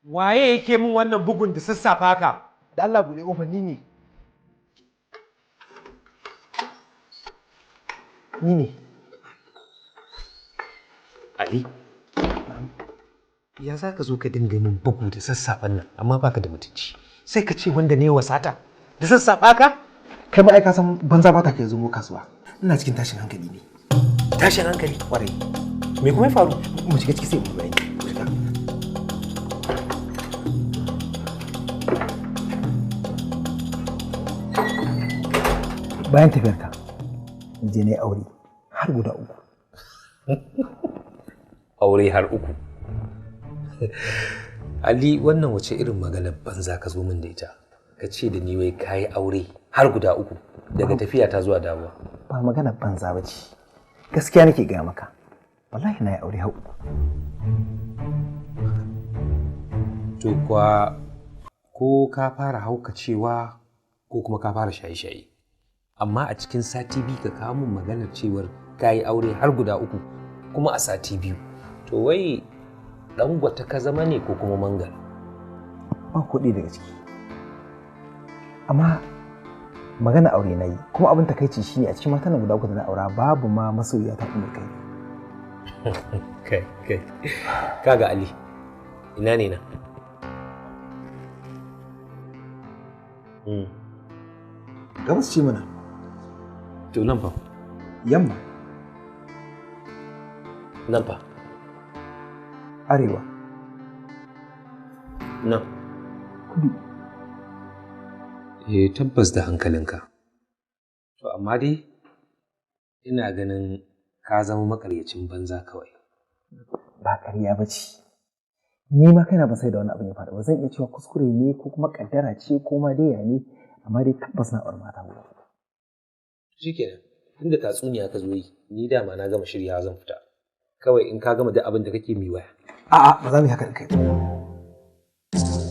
Waye yake min wannan bugun da sassafe haka? Da Allah buɗe ƙofar, ni ne. Ni ne. Ali. Ya za ka zo ka dinga min bugu da sassafen nan amma baka da mutunci. Sai ka ce wanda ne wasata da sassafe haka? Kai ma ai ka san banza ba ta kai zumo kasuwa. Ina cikin tashin hankali ne. Tashin hankali? Kwarai. Me kuma ya faru? Mu shiga ciki sai mu bayani. Mu shiga. Bayan tafiyarka, je na yi aure har guda 3. Aure har 3. Ali, wannan wace irin magana banza ka zo min da ita? Ka ce da ni wai ka yi aure har guda 3 daga tafiya ta zuwa dawowa. Ba magana banza ba ce. Gaskiya nake gaya maka. Wallahi na yi aure har 3. To kuwa ko ka fara haukacewa ko kuma ka fara shaye-shaye. Amma a cikin sati 2 ka kawo min maganar cewar ka yi aure har guda 3 kuma a sati 2. To wai Dangote ka zama ne ko kuma Mangal? Ba kuɗi daga ciki. Amma magana aure na yi, kuma abin takaici shine a cikin matan guda 3 da na aura babu ma masoyiya ta kuma kai. Kai, kai. Kaga Ali, ina ne na? Gabas ce mana. To nan fa? Yamma. Nan fa? Arewa. Nan. Kudu. Eh, tabbas da hankalinka. To amma dai ina ganin ka zama makaryacin banza kawai. Ba ƙarya ba ce. Ni ma kaina ban sai da wani abin ya faru ba. Zan iya cewa kuskure ne ko kuma ƙaddara ce ko ma dai ya ne, amma dai tabbas na aure mata guda uku. Shikenan, tunda tatsuniya ka zo yi, ni dama na gama shiryawa zan fita. Kawai in ka gama duk abin da kake mi waya. A'a, ba za mu yi haka da kai ba.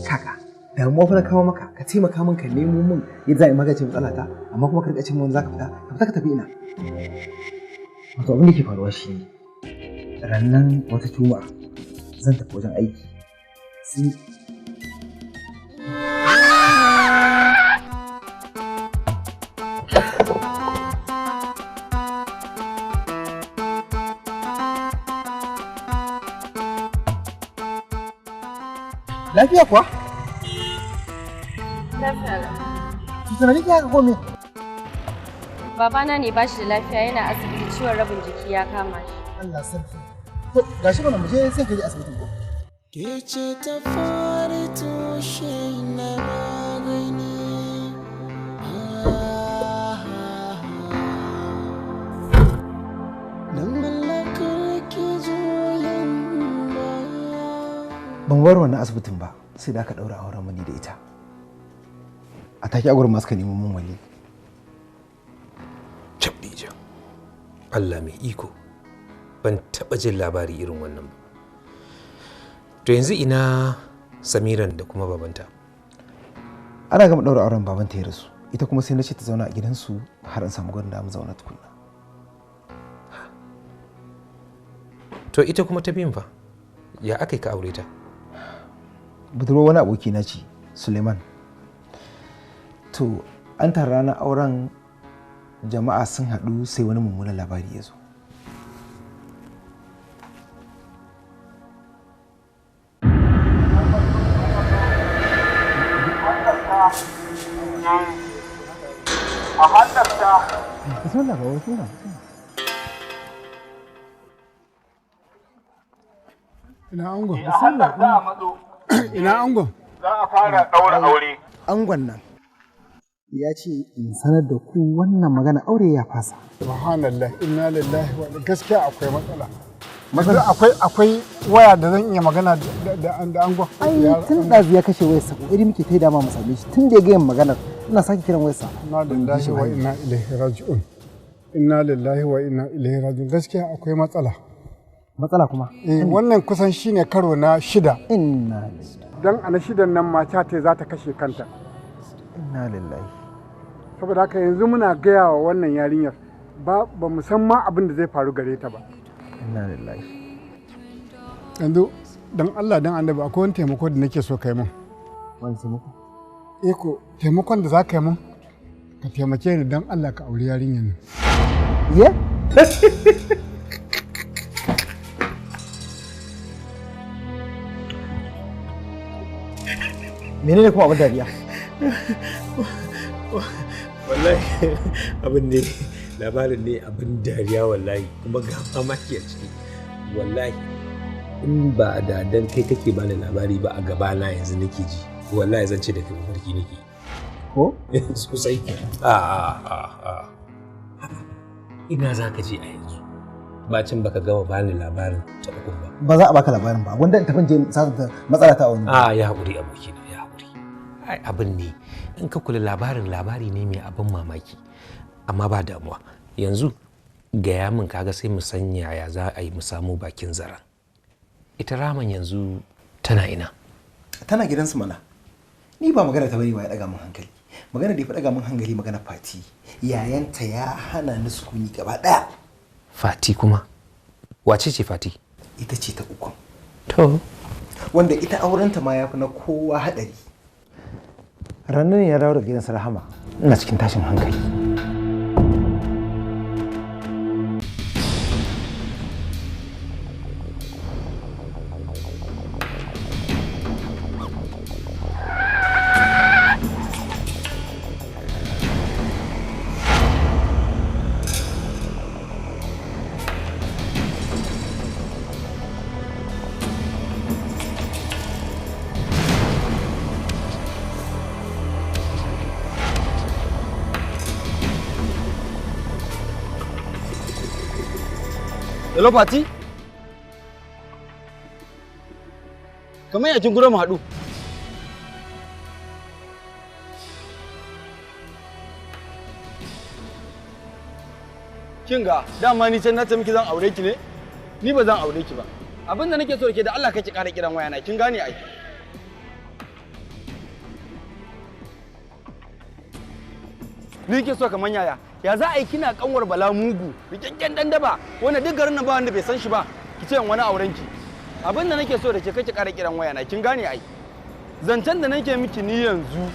Kaka, damuwa fa na kawo maka, ka taimaka min ka nemo min yadda za a yi magance matsala ta, amma kuma ka riƙa ce min wani za ka fita, ka fita ka tafi ina. Wato abin da ke faruwa shi ne, rannan wata juma'a zan tafi wajen aiki. Sai Lafiya kuwa? Lafiya lau. Tunani ki haka ko me? Babana ne bashi da lafiya, yana asibiti, ciwon rabin jiki ya kama shi. Allah sarki. To gashi mana mu je sai ka je asibitin ko? Ke ce ta fara tushe na magani. Na mallakar ki juyan baya. Ban bar wannan asibitin ba sai da aka ɗaura auren mani da ita. A take a gurin masu ka nemo mun wali. Cabdija, Allah mai iko, ban taɓa jin labari irin wannan ba. To yanzu ina Samiran da kuma babanta? Ana gama ɗaura auren babanta ya rasu, ita kuma sai na ce ta zauna a gidansu har in samu gurin da mu zauna tukunna. To ita kuma ta biyun fa, ya aka yi ka aure ta? Budurwar wani aboki na ce, Suleiman. To an tara ranar auren, jama'a sun haɗu sai wani mummunan labari ya zo. A hanzarta. Bismillah, baba, bismillah. Ina angon? A hanzarta a matso. Ina angon? Za a fara ɗaura aure. Angon nan ya ce in sanar da ku wannan magana aure ya fasa. Subhanallah, inna lillahi wa gaskiya akwai matsala. Matsala akwai waya da zan iya magana da angon. Ai tun ɗazu ya kashe wayarsa, kokari muke ta dama mu same shi tun da ya gaya maganar ina sake kiran wayarsa. Inna lillahi wa inna ilaihi raji'un. Inna lillahi wa inna ilaihi raji'un. Gaskiya akwai matsala. Matsala kuma? Eh, wannan kusan shine karo na 6. Inna lillahi. Dan a na 6 nan mata ta za ta kashe kanta. Inna lillahi. Saboda haka yanzu muna gaya wa wannan yarinyar ba mu san ma abin da zai faru gare ta ba. Inna lillahi. Yanzu Dan Allah dan Annabi akwai wani taimako da nake so kai min. Wani taimako? Eh ko taimakon da za ka yi min, ka taimake ni dan Allah ka auri yarinyar nan. Ye? Menene kuma abin dariya? Wallahi abin ne, labarin ne abin dariya wallahi, kuma ga mamaki a ciki. Wallahi in ba da dan kai kake bani labari ba a gabana yanzu nake ji, wallahi zan ce da kai mafarki nake. Ko? Sosai. A a a. Ina za ka je a yanzu? Bacin baka gama bani labarin ta uku ba. Ba za a baka labarin ba. Wanda in tafi je sasanta matsala ta wani. A ya haƙuri abokina, ya haƙuri. Ai abin ne in ka kula labarin labari ne mai abin mamaki, amma ba damuwa. Yanzu gaya min kaga sai mu san yaya za a yi mu samu bakin zaren. Ita Raman yanzu tana ina? Tana gidansu mana. Ni ba magana ta bane ba ya daga min hankali. Magana da ya fi daga min hankali magana Fati. Yayanta ya hana ni sukuni gaba daya. Fati kuma? Wace ce Fati? Ita ce ta uku. To. Wanda ita aurenta ma ya fi na kowa haɗari. Ranar ya dawo daga gidan Rahama, ina cikin tashin hankali. Hello Fati? Kamar yakin gurin mu haɗu. Kin ga dama ni can na ce miki zan aure ki ne? Ni ba zan aure ki ba. Abin da nake so ke da Allah kake ƙara kiran wayana, kin gane ai. Ni ke so kaman yaya? Ya za a yi kina kanwar Bala mugu, rikakken dan daba, wanda duk garin nan ba wanda bai san shi ba, ki ce wani auren ki. Abin da nake so da ke kake ƙara kiran wayana, kin gane ai. Zancen da nake miki ni yanzu,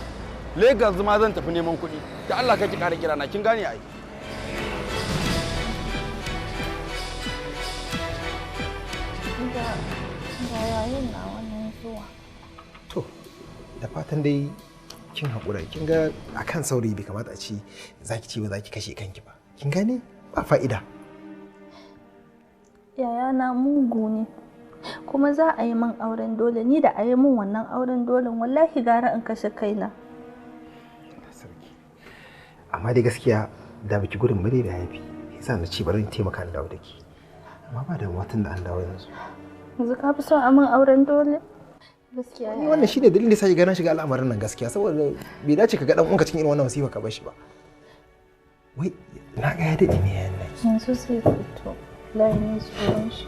Lagos ma zan tafi neman kuɗi. Da Allah kake ƙara kirana, kin gane ai. Ga yayin na wannan zuwa. To, da fatan dai kin haƙura, kin ga akan saurayi bai kamata a ce za ki ce ba za ki kashe kanki ba. Kin gane? Ba fa'ida. Yayana mugu ne. Kuma za a yi min auren dole, ni da a yi min wannan auren dole wallahi gara in kashe kaina. Sarki. Amma dai gaskiya da baki gurin bare da yafi. Yasa na ce bari in taimaka in dawo da ke. Amma ba damuwa tun da an dawo yanzu. Yanzu ka fi son a min auren dole? Gaskiya Ni wannan shine dalilin da yasa ga na shiga al'amarin nan gaskiya, saboda bai dace ka ga dan uwanka cikin irin wannan masifa ka bar shi ba. Wai na ga ya dade ne yayin nan. Yanzu sai fito. Wallahi ni tsoron shi.